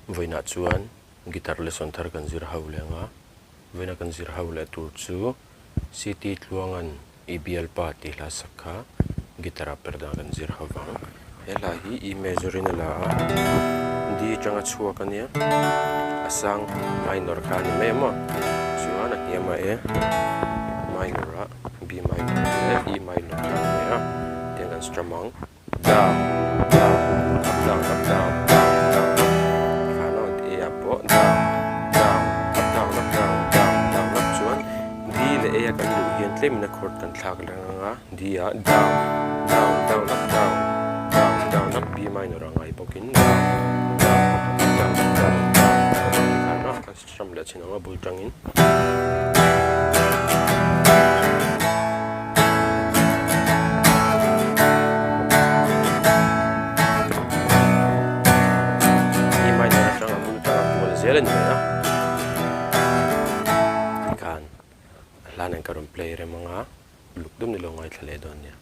Vawiinah chuan guitar lesson thar kan zir ho leh ang a, vawiina kan zir ho leh tur chu CT Tluanga'n I Bialpa tih hla sak kha guitar ah per dan kan zir ho vang. He hla hi E major in a la a, D atanga chhuak a nia, a sang minor kha a ni mai a maw? Chuan a hniam ah e minor ah B minor leh E minor kha a ni mai a, tiang kan strum ang. Down, down, up, down, up, down, down, down, up Tikhan a A ah pawh down, down, up, down, up, down, down, down, up chuan D leh A a kan luh hian tlemin a chord kan thlak reng ang a, D ah down, down, down, up, down, down, down, up, B minor ah ngai bawkin down, down, up, down, up, down, down, down, up tikhan a kan strum leh chin ang a bul tangin. E minor atanga bul tanga kual zel a ni mai a tikhan a hlan an ka rawn play rem anga uluk deuh ni lo ngaithla leh dawn nia.